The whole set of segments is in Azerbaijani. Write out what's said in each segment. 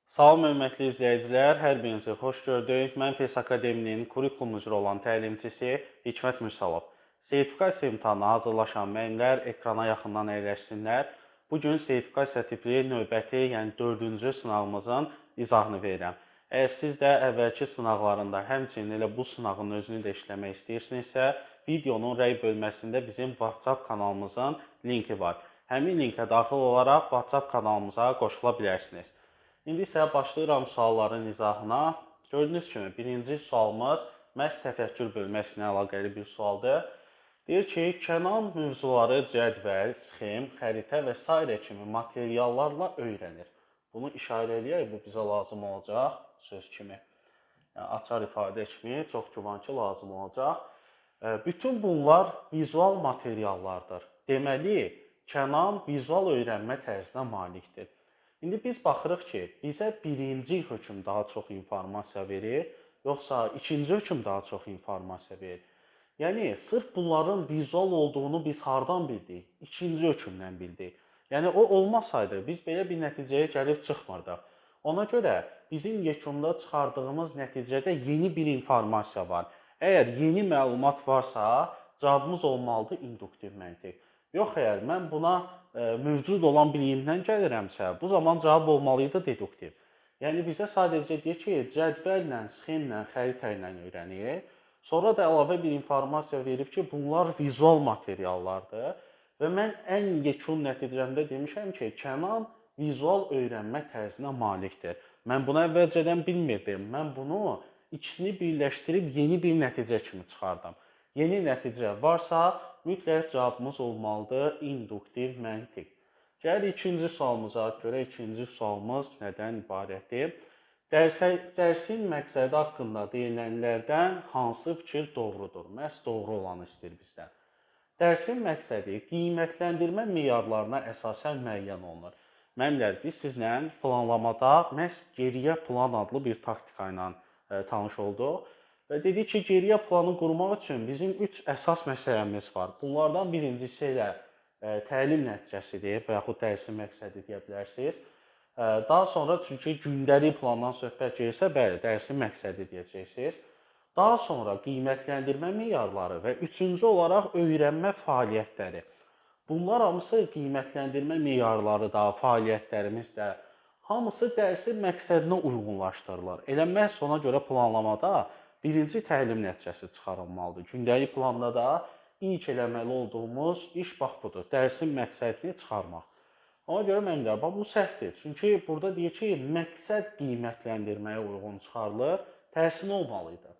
Salam hörmətli izləyicilər, hər birinizi xoş gördük. Mən FES Akademinin kurikulum üzrə olan təlimçisi Hikmət Mürsalov. Sertifikasiya imtahanına hazırlaşan müəllimlər ekrana yaxından əyləşsinlər. Bu gün sertifikasiya tipli növbəti, yəni 4-cü sınağımızın izahını verirəm. Əgər siz də əvvəlki sınaqlarında, həmçinin elə bu sınağın özünü də işləmək istəyirsinizsə, videonun rəy bölməsində bizim WhatsApp kanalımızın linki var. Həmin linkə daxil olaraq WhatsApp kanalımıza qoşula bilərsiniz. İndi isə başlayıram sualların izahına. Gördüyünüz kimi birinci sualımız məhz təfəkkür bölməsinə əlaqəli bir sualdır. Deyir ki, Kənan mövzuları cədvəl, sxem, xəritə və sairə kimi materiallarla öyrənir. Bunu işarə eləyək, bu bizə lazım olacaq söz kimi. Yəni, açar ifadə kimi çox güman ki, lazım olacaq. Bütün bunlar vizual materiallardır. Deməli, Kənan vizual öyrənmə tərzinə malikdir. İndi biz baxırıq ki, bizə birinci hökm daha çox informasiya verir, yoxsa ikinci hökm daha çox informasiya verir? Yəni, sırf bunların vizual olduğunu biz hardan bildik? İkinci hökmdən bildik. Yəni, o olmasaydı biz belə bir nəticəyə gəlib çıxmırdıq. Ona görə bizim yekunda çıxardığımız nəticədə yeni bir informasiya var. Əgər yeni məlumat varsa, cavabımız olmalıdır induktiv məntiq. Yox, əgər mən buna mövcud olan biliyimdən gəlirəmsə, bu zaman cavab olmalı idi deduktiv. Yəni bizə sadəcə deyir ki, cədvəllə, sxemlə, xəritə ilə öyrənir. Sonra da əlavə bir informasiya verib ki, bunlar vizual materiallardır. Və mən ən yekun nəticəmdə demişəm ki, Kənan vizual öyrənmə tərzinə malikdir. Mən bunu əvvəlcədən bilmirdim. Mən bunu ikisini birləşdirib yeni bir nəticə kimi çıxardım. Yeni nəticə varsa, mütləq cavabımız olmalıdır induktiv məntiq. Gəlirik ikinci sualımıza. Görək ikinci sualımız nədən ibarətdir? Dərsin məqsədi haqqında deyilənlərdən hansı fikir doğrudur? Məhz doğru olanı istəyir bizdən. Dərsin məqsədi qiymətləndirmə meyarlarına əsasən müəyyən olunur. Müəllimlər, biz sizlə planlamada məhz geriyə plan adlı bir taktika ilə tanış olduq. Və dedik ki, geriyə planı qurmaq üçün bizim 3 əsas məsələmiz var. Bunlardan birincisi elə təlim nəticəsidir və yaxud dərsin məqsədi deyə bilərsiniz. Daha sonra çünki gündəlik plandan söhbət gedirsə, bəli, dərsin məqsədi deyəcəksiniz. Daha sonra qiymətləndirmə meyarları və üçüncü olaraq öyrənmə fəaliyyətləri. Bunlar hamısı qiymətləndirmə meyarları da, fəaliyyətlərimiz də hamısı dərsin məqsədinə uyğunlaşdırılır. Elə məhz ona görə planlamada birinci təlim nəticəsi çıxarılmalıdır. Gündəlik planda da ilk eləməli olduğumuz iş bax budur. Dərsin məqsədini çıxarmaq. Ona görə müəllimlər, bax bu səhvdir. Çünki burada deyir ki, məqsəd qiymətləndirməyə uyğun çıxarılır, tərsinə olmalı idi.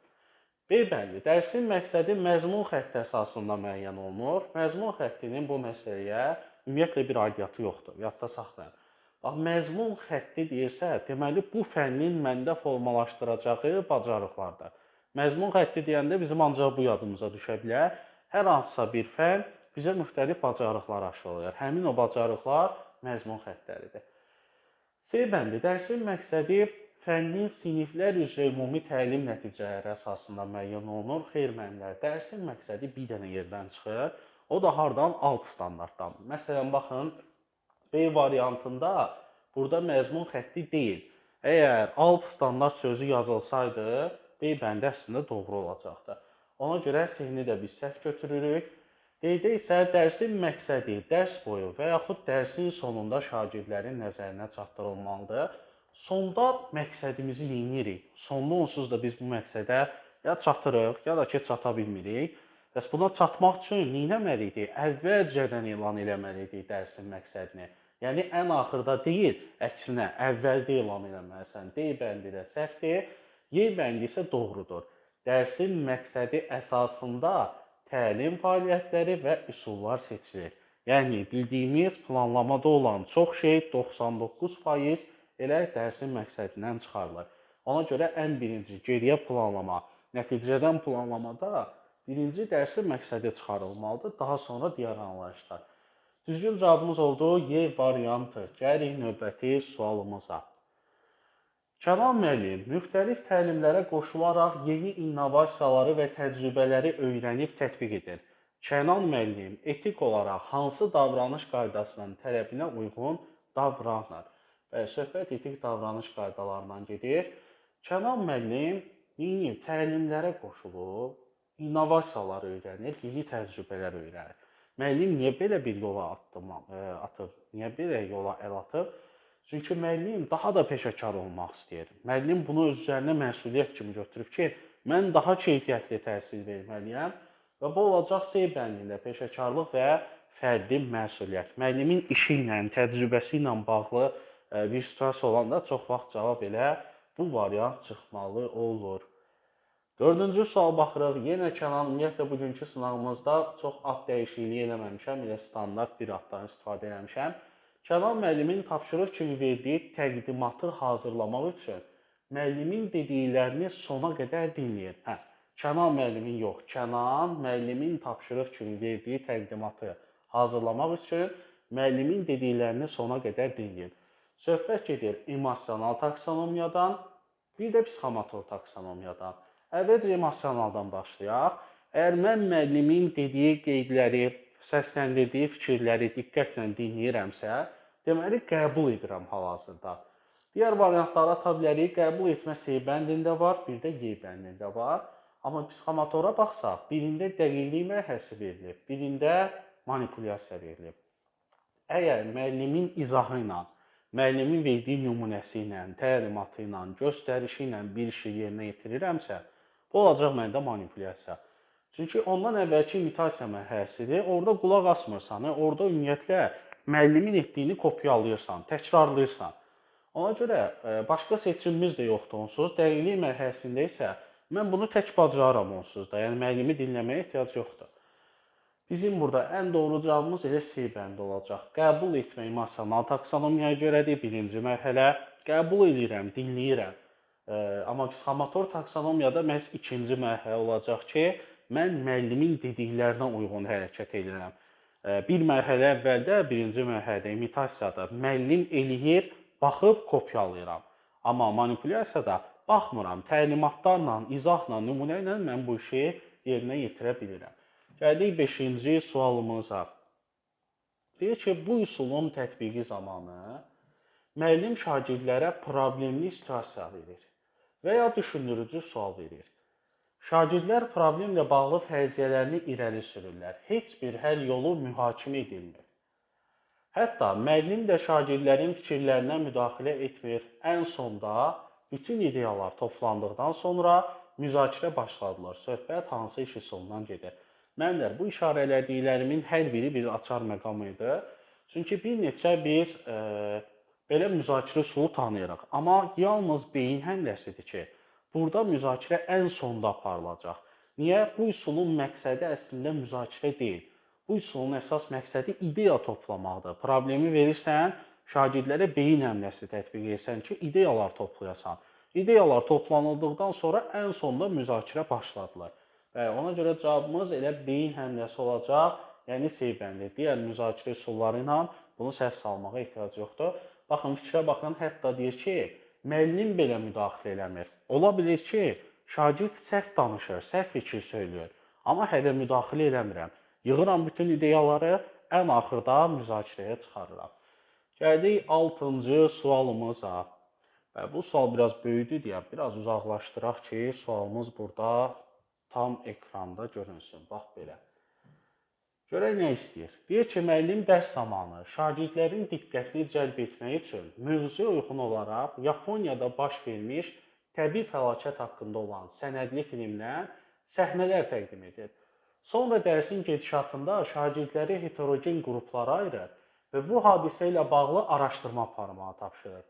B bəndi, dərsin məqsədi məzmun xətti əsasında müəyyən olunur. Məzmun xəttinin bu məsələyə ümumiyyətlə bir aidiyyatı yoxdur. Yadda saxlayın. Bax, məzmun xətti deyirsə, deməli bu fənnin məndə formalaşdıracağı bacarıqlardır. Məzmun xətti deyəndə bizim ancaq bu yadımıza düşə bilər. Hər hansısa bir fən bizə müxtəlif bacarıqlar aşılayır. Həmin o bacarıqlar məzmun xəttləridir. C bəndi, dərsin məqsədi fənnin siniflər üzrə ümumi təlim nəticələri əsasında müəyyən olunur. Xeyr müəllimlər, dərsin məqsədi bir dənə yerdən çıxır. O da hardan? Alt standartdan. Məsələn, baxın, B variantında burada məzmun xətti deyil. Əgər alt standart sözü yazılsaydı, B bəndi əslində doğru olacaqdı. Ona görə C-ni də biz səhv götürürük. D-də isə dərsin məqsədi dərs boyu və yaxud dərsin sonunda şagirdlərin nəzərinə çatdırılmalıdır. Sonda məqsədimizi yeniyirik. Sonda onsuz da biz bu məqsədə ya çatırıq, ya da ki, çata bilmirik. Bəs buna çatmaq üçün nə etməliydik? Əvvəlcədən elan eləməliydik dərsin məqsədini. Yəni, ən axırda deyil, əksinə, əvvəldə elan eləməlisən. D bəndi də səhvdir, Y bəndi isə doğrudur. Dərsin məqsədi əsasında təlim fəaliyyətləri və üsullar seçilir. Yəni, bildiyimiz planlamada olan çox şey 99% elə dərsin məqsədindən çıxarılır. Ona görə ən birinci geriyə planlama, nəticədən planlamada birinci dərsin məqsədi çıxarılmalıdır, daha sonra digər anlayışlar. Düzgün cavabımız oldu Y variantı. Gəlirik növbəti sualımıza. Kənan müəllim müxtəlif təlimlərə qoşularaq yeni innovasiyaları və təcrübələri öyrənib tətbiq edir. Kənan müəllim etik olaraq hansı davranış qaydasının tələbinə uyğun davranır? Və söhbət etik davranış qaydalarından gedir. Kənan müəllim neyini? Təlimlərə qoşulub, innovasiyalar öyrənir, yeni təcrübələr öyrənir. Müəllim niyə belə bir yola atıb? Niyə belə yola əl atıb? Çünki müəllim daha da peşəkar olmaq istəyir. Müəllim bunu öz üzərinə məsuliyyət kimi götürüb ki, mən daha keyfiyyətli təhsil verməliyəm və bu olacaq C bəndində peşəkarlıq və fərdi məsuliyyət. Müəllimin işi ilə, təcrübəsi ilə bağlı bir situasiya olanda çox vaxt cavab elə bu variant çıxmalı olur. Dördüncü sual baxırıq. Yenə Kənan, ümumiyyətlə bugünkü sınağımızda çox ad dəyişikliyi eləməmişəm, elə standart bir addan istifadə eləmişəm. Kənan müəllimin tapşırıq kimi verdiyi təqdimatı hazırlamaq üçün müəllimin dediklərini sona qədər dinləyir. Hə, Kənan müəllimin yox, Kənan müəllimin tapşırıq kimi verdiyi təqdimatı hazırlamaq üçün müəllimin dediklərini sona qədər dinləyir. Söhbət gedir emosional taksonomiyadan, bir də psixomotor taksonomiyadan. Əvvəlcə emosionaldan başlayaq. Əgər mən müəllimin dediyi qeydləri, səsləndirdiyi fikirləri diqqətlə dinləyirəmsə, deməli qəbul edirəm hal-hazırda. Digər variantları ata bilərik. Qəbul etmə C bəndində var, bir də Y bəndində var. Amma psixomotora baxsaq, birində dəqiqlik mərhələsi verilib, birində manipulyasiya verilib. Əgər müəllimin izahı ilə, müəllimin verdiyi nümunəsi ilə, təlimatı ilə, göstərişi ilə bir işi yerinə yetirirəmsə, bu olacaq məndə manipulyasiya. Çünki ondan əvvəlki imitasiya mərhələsidir. Orada qulaq asmırsan, orada ümumiyyətlə müəllimin etdiyini kopyalayırsan, təkrarlayırsan. Ona görə başqa seçimimiz də yoxdur onsuz. Dəqiqlik mərhələsində isə mən bunu tək bacarıram onsuz da. Yəni müəllimi dinləməyə ehtiyac yoxdur. Bizim burada ən doğru cavabımız elə C bəndi olacaq. Qəbul etmə emosional taksonomiyaya görədir birinci mərhələ. Qəbul eləyirəm, dinləyirəm. Amma psixomotor taksonomiyada məhz ikinci mərhələ olacaq ki, mən müəllimin dediklərinə uyğun hərəkət edirəm. Bir mərhələ əvvəldə, birinci mərhələdə imitasiyada müəllim eləyir, baxıb kopyalayıram. Amma manipulyasiyada baxmıram, təlimatlarla, izahla, nümunə ilə mən bu işi yerinə yetirə bilirəm. Gəldik 5-ci sualımıza. Deyir ki, bu üsulun tətbiqi zamanı müəllim şagirdlərə problemli situasiya verir və ya düşündürücü sual verir. Şagirdlər problemlə bağlı fərziyyələrini irəli sürürlər. Heç bir həll yolu mühakimə edilmir. Hətta müəllim də şagirdlərin fikirlərinə müdaxilə etmir. Ən sonda bütün ideyalar toplandıqdan sonra müzakirə başladılır. Söhbət hansı iş üsulundan gedir? Mənlər, bu işarələdiklərimin hər biri bir açar məqamı idi. Çünki bir neçə biz belə müzakirə üsulu tanıyırıq. Amma yalnız beyin həmləsidir ki, burada müzakirə ən sonda aparılacaq. Niyə? Bu üsulun məqsədi əslində müzakirə deyil. Bu üsulun əsas məqsədi ideya toplamaqdır. Problemi verirsən, şagirdlərə beyin həmləsi tətbiq etsən ki, ideyalar toplayasan. İdeyalar toplanıldıqdan sonra ən sonda müzakirə başladılır. Və ona görə cavabımız elə beyin həmləsi olacaq, yəni C bəndi. Digər müzakirə üsulları ilə bunu səhv salmağa ehtiyac yoxdur. Baxın, fikrə baxın, hətta deyir ki, müəllim belə müdaxilə eləmir. Ola bilir ki, şagird səhv danışır, səhv fikir söylüyor. Amma hələ müdaxilə eləmirəm. Yığıram bütün ideyaları, ən axırda müzakirəyə çıxarıram. Gəldik 6-cı sualımıza. Və bu sual biraz böyüdü deyə biraz uzaqlaşdıraq ki, sualımız burada tam ekranda görünsün. Bax belə. Görək nə istəyir? Deyir ki, müəllim dərs zamanı şagirdlərin diqqətini cəlb etmək üçün mövzuya uyğun olaraq Yaponiyada baş vermiş təbii fəlakət haqqında olan sənədli filmdən səhnələr təqdim edir. Sonra dərsin gedişatında şagirdləri heterogen qruplara ayırır və bu hadisə ilə bağlı araşdırma aparmağı tapşırır.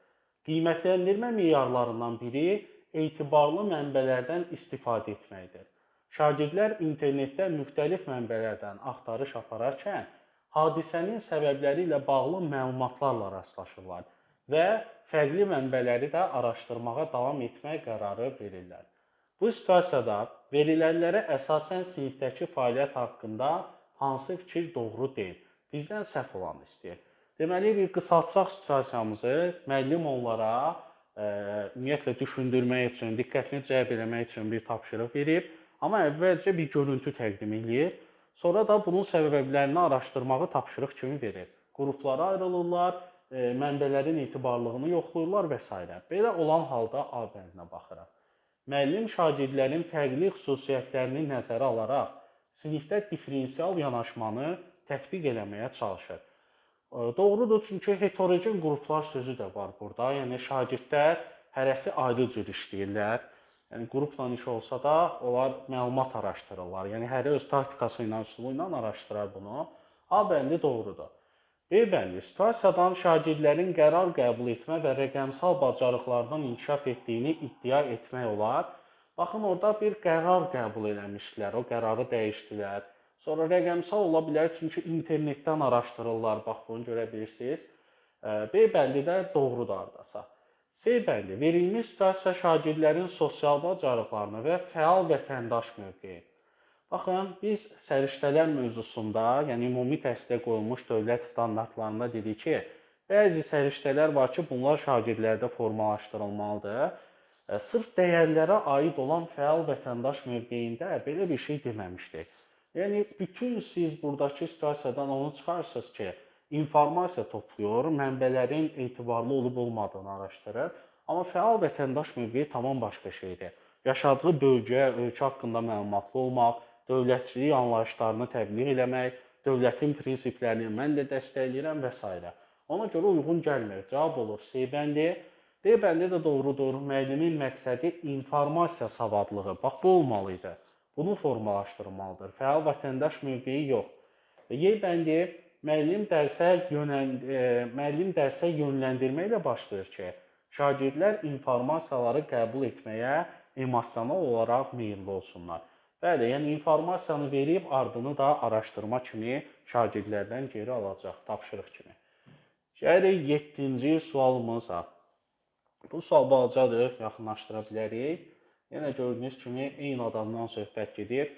Qiymətləndirmə meyarlarından biri etibarlı mənbələrdən istifadə etməkdir. Şagirdlər internetdə müxtəlif mənbələrdən axtarış apararkən hadisənin səbəbləri ilə bağlı məlumatlarla rastlaşırlar və fərqli mənbələri də araşdırmağa davam etmək qərarı verirlər. Bu situasiyada verilənlərə əsasən sinifdəki fəaliyyət haqqında hansı fikir doğru deyil? Bizdən səhv olanı istəyir. Deməli, bir qısaltsaq situasiyamızı, müəllim onlara ümumiyyətlə düşündürmək üçün, diqqətini cəlb eləmək üçün bir tapşırıq verib, amma əvvəlcə bir görüntü təqdim eləyir, sonra da bunun səbəblərini araşdırmağı tapşırıq kimi verir. Qruplara ayrılırlar mənbələrin etibarlılığını yoxlayırlar və s. Belə olan halda A bəndinə baxırıq. Müəllim şagirdlərin fərqli xüsusiyyətlərini nəzərə alaraq sinifdə diferensial yanaşmanı tətbiq eləməyə çalışır. Doğrudur, çünki heterogen qruplar sözü də var burada. Yəni şagirdlər hərəsi ayrı cür işləyirlər. Yəni qrupla iş olsa da onlar məlumat araşdırırlar. Yəni hərə öz taktikası ilə, üsulu ilə araşdırar bunu. A bəndi doğrudur. B bəndi situasiyadan şagirdlərin qərar qəbul etmə və rəqəmsal bacarıqlarının inkişaf etdiyini iddia etmək olar. Baxın, orada bir qərar qəbul eləmişdilər, o qərarı dəyişdilər. Sonra rəqəmsal ola bilər, çünki internetdən araşdırırlar, bax bunu görə bilirsiniz. B bəndi də doğrudur hardasa. C bəndi verilmiş situasiya şagirdlərin sosial bacarıqlarını və fəal vətəndaş mövqeyi. Baxın, biz səriştələr mövzusunda, yəni ümumi təhsilə qoyulmuş dövlət standartlarında dedik ki, bəzi səriştələr var ki, bunlar şagirdlərdə formalaşdırılmalıdır. Sırf dəyərlərə aid olan fəal vətəndaş mövqeyində belə bir şey deməmişdik. Yəni, bütün siz buradakı situasiyadan onu çıxarsınız ki, informasiya toplayır, mənbələrin etibarlı olub olmadığını araşdırır. Amma fəal vətəndaş mövqeyi tamam başqa şeydir. Yaşadığı bölgə, ölkə haqqında məlumatlı olmaq, dövlətçilik anlayışlarını təbliğ eləmək, dövlətin prinsiplərini mən də dəstəkləyirəm və s. Ona görə uyğun gəlmir. Cavab olur C bəndi. D bəndi də doğrudur. Müəllimin məqsədi informasiya savadlığı. Bax, bu olmalı idi. Bunu formalaşdırmalıdır. Fəal vətəndaş mövqeyi yox. Və Y bəndi müəllim dərsə yönləndirməklə başlayır ki, şagirdlər informasiyaları qəbul etməyə emosional olaraq meyilli olsunlar. Bəli, yəni informasiyanı verib ardını da araşdırma kimi şagirdlərdən geri alacaq, tapşırıq kimi. Gəlirik 7-ci sualımıza. Bu sual balacadır, yaxınlaşdıra bilərik. Yenə gördüyünüz kimi eyni adamdan söhbət gedir.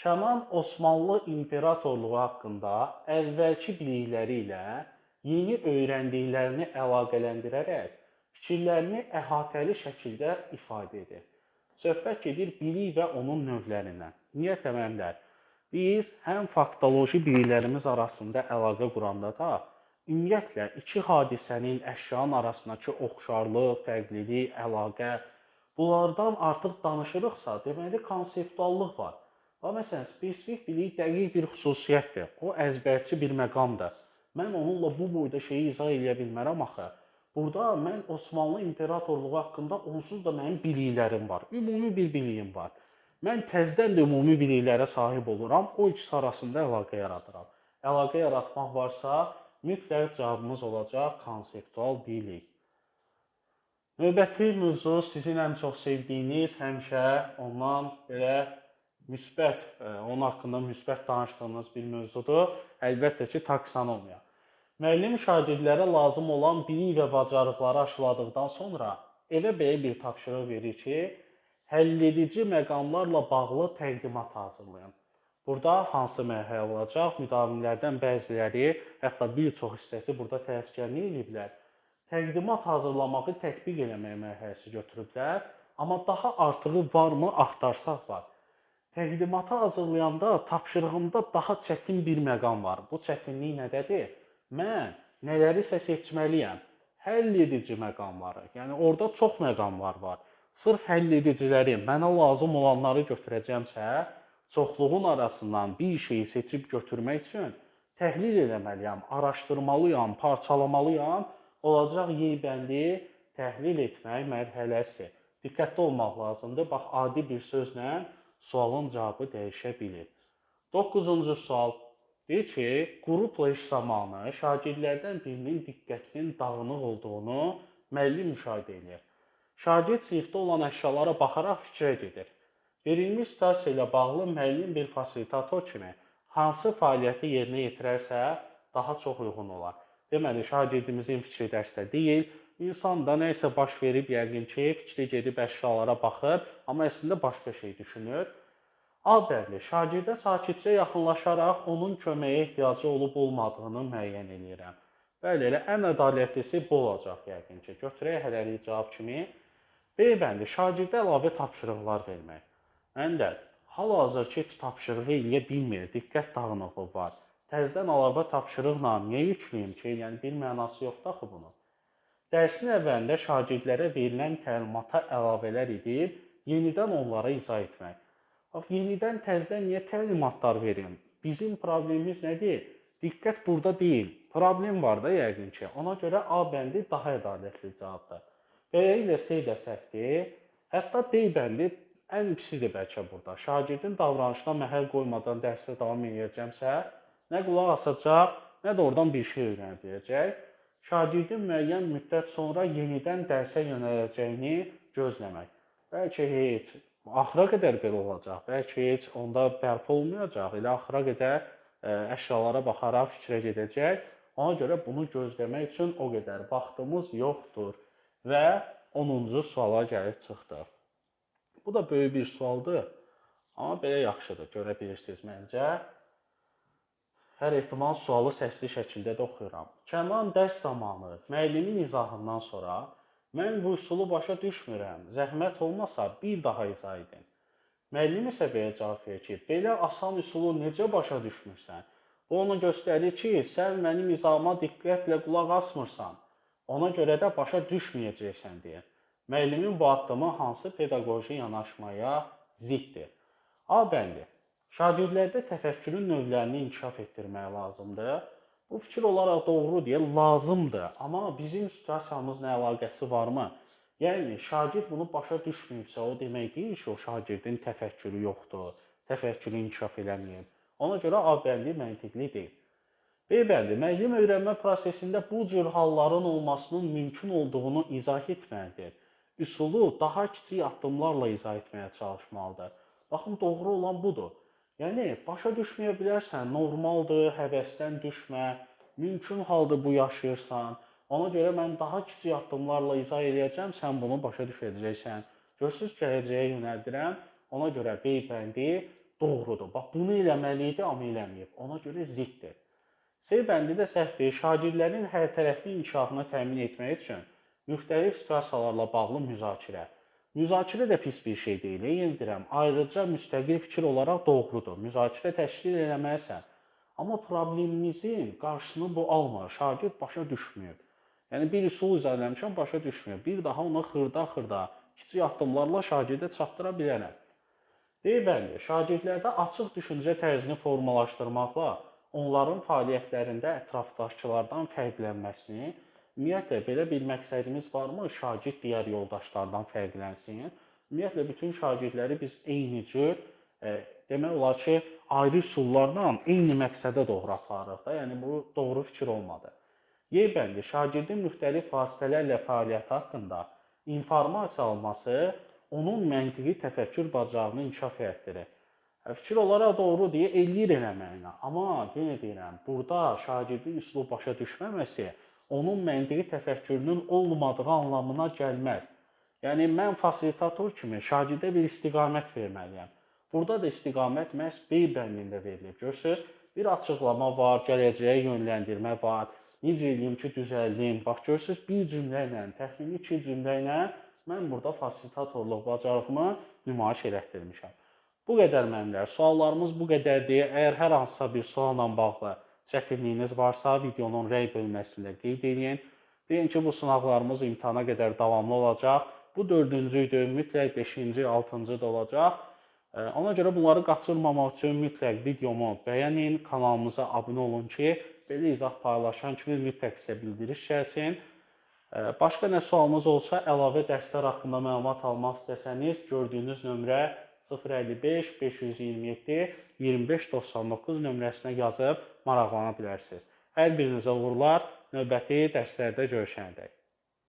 Kənan Osmanlı İmperatorluğu haqqında əvvəlki bilikləri ilə yeni öyrəndiklərini əlaqələndirərək fikirlərini əhatəli şəkildə ifadə edir. Söhbət gedir bilik və onun növlərindən. Ümumiyyətlə müəllimlər, biz həm faktoloji biliklərimiz arasında əlaqə quranda da ümumiyyətlə iki hadisənin, əşyanın arasındakı oxşarlıq, fərqlilik, əlaqə bunlardan artıq danışırıqsa, deməli konseptuallıq var. Bax, məsələn, spesifik bilik dəqiq bir xüsusiyyətdir. O əzbərçi bir məqamdır. Mən onunla bu boyda şeyi izah eləyə bilmərəm axı. Burada mən Osmanlı İmperatorluğu haqqında onsuz da mənim biliklərim var. Ümumi bir biliyim var. Mən təzədən də ümumi biliklərə sahib oluram. O ikisi arasında əlaqə yaradıram. Əlaqə yaratmaq varsa, mütləq cavabımız olacaq konseptual bilik. Növbəti mövzu sizin ən çox sevdiyiniz, həmişə ondan belə müsbət, onun haqqında müsbət danışdığınız bir mövzudur. Əlbəttə ki, taksonomiya. Müəllim şagirdlərə lazım olan bilik və bacarıqları aşıladıqdan sonra evə belə bir tapşırıq verir ki, həlledici məqamlarla bağlı təqdimat hazırlayın. Burada hansı mərhələ olacaq? Müdavimlərdən bəziləri, hətta bir çox hissəsi burada tələskərlik ediblər. Təqdimat hazırlamağı tətbiq eləmək mərhələsi götürüblər, amma daha artığı varmı axtarsaq var. Təqdimatı hazırlayanda tapşırığımda daha çətin bir məqam var. Bu çətinlik nədədir? Mən nələrisə seçməliyəm. Həll edici məqamları. Yəni orada çox məqamlar var. Sırf həll ediciləri, mənə lazım olanları götürəcəmsə, çoxluğun arasından bir şeyi seçib götürmək üçün təhlil eləməliyəm, araşdırmalıyam, parçalamalıyam. Olacaq Y bəndi təhlil etmək mərhələsi. Diqqətli olmaq lazımdır. Bax, adi bir sözlə sualın cavabı dəyişə bilir. 9-cu sual deyir ki, qrupla iş zamanı şagirdlərdən birinin diqqətinin dağınıq olduğunu müəllim müşahidə edir. Şagird sinifdə olan əşyalara baxaraq fikrə gedir. Verilmiş situasiya ilə bağlı müəllim bir fasilitator kimi hansı fəaliyyəti yerinə yetirərsə daha çox uyğun olar. Deməli, şagirdimizin fikri dərsdə deyil, İnsan da nə isə baş verib yəqin ki, fikri gedib əşyalara baxır, amma əslində başqa şey düşünür. A bəndi, şagirdə sakitcə yaxınlaşaraq onun köməyə ehtiyacı olub olmadığını müəyyən eləyirəm. Bəli, elə ən ədalətlisi bu olacaq yəqin ki. Götürək hələlik cavab kimi. B bəndi, şagirdə əlavə tapşırıqlar vermək. Mən də hal-hazırki heç tapşırığı eləyə bilmir, diqqət dağınıqlığı var. Təzədən əlavə tapşırıqla niyə yükləyim ki? Yəni bir mənası yoxdur axı bunun. Dərsin əvvəlində şagirdlərə verilən təlimata əlavələr edib, yenidən onlara izah etmək. Bax, yenidən təzədən niyə təlimatlar verim? Bizim problemimiz nədir? Diqqət burada deyil. Problem var da yəqin ki. Ona görə A bəndi daha ədalətli cavabdır. Beləliklə C də səhvdir. Hətta D bəndi ən pisidir bəlkə burada. Şagirdin davranışına məhəl qoymadan dərsdə davam edəcəmsə, nə qulaq asacaq, nə də oradan bir şey öyrənə biləcək. Şagirdin müəyyən müddət sonra yenidən dərsə yönələcəyini gözləmək. Bəlkə heç axıra qədər belə olacaq, bəlkə heç onda bərpa olmayacaq, elə axıra qədər əşyalara baxaraq fikrə gedəcək. Ona görə bunu gözləmək üçün o qədər vaxtımız yoxdur. Və 10-cu suala gəlib çıxdıq. Bu da böyük bir sualdır, amma belə yaxşıdır, görə bilirsiniz məncə. Hər ehtimal sualı səsli şəkildə də oxuyuram. Kənan dərs zamanı müəllimin izahından sonra mən bu üsulu başa düşmürəm, zəhmət olmasa bir daha izah edin. Müəllim isə belə cavab verir ki, belə asan üsulu necə başa düşmürsən? Bu onu göstərir ki, sən mənim izahıma diqqətlə qulaq asmırsan. Ona görə də başa düşməyəcəksən deyə. Müəllimin bu addımı hansı pedaqoji yanaşmaya ziddir? A bəndi. Şagirdlərdə təfəkkürün növlərini inkişaf etdirmək lazımdır. Bu fikir olaraq doğru deyə lazımdır, amma bizim situasiyamızla əlaqəsi varmı? Yəni, şagird bunu başa düşməyibsə, o demək deyil ki, o şagirdin təfəkkürü yoxdur, təfəkkürü inkişaf eləməyib. Ona görə A bəndi məntiqli deyil. B bəndi, müəllim öyrənmə prosesində bu cür halların olmasının mümkün olduğunu izah etməlidir. Üsulu daha kiçik addımlarla izah etməyə çalışmalıdır. Baxın, doğru olan budur. Yəni, başa düşməyə bilərsən, normaldır, həvəsdən düşmə, mümkün halda bu yaşayırsan. Ona görə mən daha kiçik addımlarla izah eləyəcəm, sən bunu başa düşəcəksən. Görürsünüz, gələcəyə yönəldirəm, ona görə B bəndi doğrudur. Bax, bunu eləməli idi, amma eləməyib. Ona görə ziddir. C bəndi də səhvdir. Şagirdlərin hərtərəfli inkişafını təmin etmək üçün müxtəlif situasiyalarla bağlı müzakirə. Müzakirə də pis bir şey deyil, yenə deyirəm, ayrıca müstəqil fikir olaraq doğrudur. Müzakirə təşkil eləməlisən. Amma problemimizin qarşısını bu almır. Şagird başa düşməyib. Yəni, bir üsul izah eləmişəm, başa düşməyib. Bir daha onu xırda-xırda, kiçik addımlarla şagirdə çatdıra bilərəm. D bəndi, şagirdlərdə açıq düşüncə tərzini formalaşdırmaqla onların fəaliyyətlərində ətrafdakılardan fərqlənməsini, ümumiyyətlə, belə bir məqsədimiz varmı? Şagird digər yoldaşlardan fərqlənsin. Ümumiyyətlə, bütün şagirdləri biz eyni cür, demək olar ki, ayrı üsullarla eyni məqsədə doğru aparırıq da. Yəni, bu doğru fikir olmadı. Y bəndi, şagirdin müxtəlif vasitələrlə fəaliyyəti haqqında informasiya alması onun məntiqi təfəkkür bacarığını inkişaf etdirir. Fikir olaraq doğru deyə eləyir eləməyinə. Amma yenə deyirəm, burada şagirdin üsulu başa düşməməsi onun məntiqi təfəkkürünün olmadığı anlamına gəlməz. Yəni, mən fasilitator kimi şagirdə bir istiqamət verməliyəm. Burada da istiqamət məhz B bəndində verilib. Görürsünüz, bir açıqlama var, gələcəyə yönləndirmə var, necə eləyim ki, düzəldim. Bax, görürsünüz, bir cümlə ilə, təxmini iki cümlə ilə mən burada fasilitatorluq bacarığımı nümayiş elətdirmişəm. Bu qədər müəllimlər, suallarımız bu qədərdir. Əgər hər hansısa bir sualla bağlı çətinliyiniz varsa, videonun rəy bölməsində qeyd edin. Bilin ki, bu sınaqlarımız imtahana qədər davamlı olacaq. Bu 4-cü idi, mütləq 5-ci, 6-cı da olacaq. Ona görə bunları qaçırmamaq üçün mütləq videomu bəyənin, kanalımıza abunə olun ki, belə izah paylaşan kimi mütləq sizə bildiriş gəlsin. Başqa nə sualınız olsa, əlavə dərslər haqqında məlumat almaq istəsəniz, gördüyünüz nömrə 055 527 25 99 nömrəsinə yazıb maraqlana bilərsiniz. Hər birinizə uğurlar, növbəti dərslərdə görüşənədək.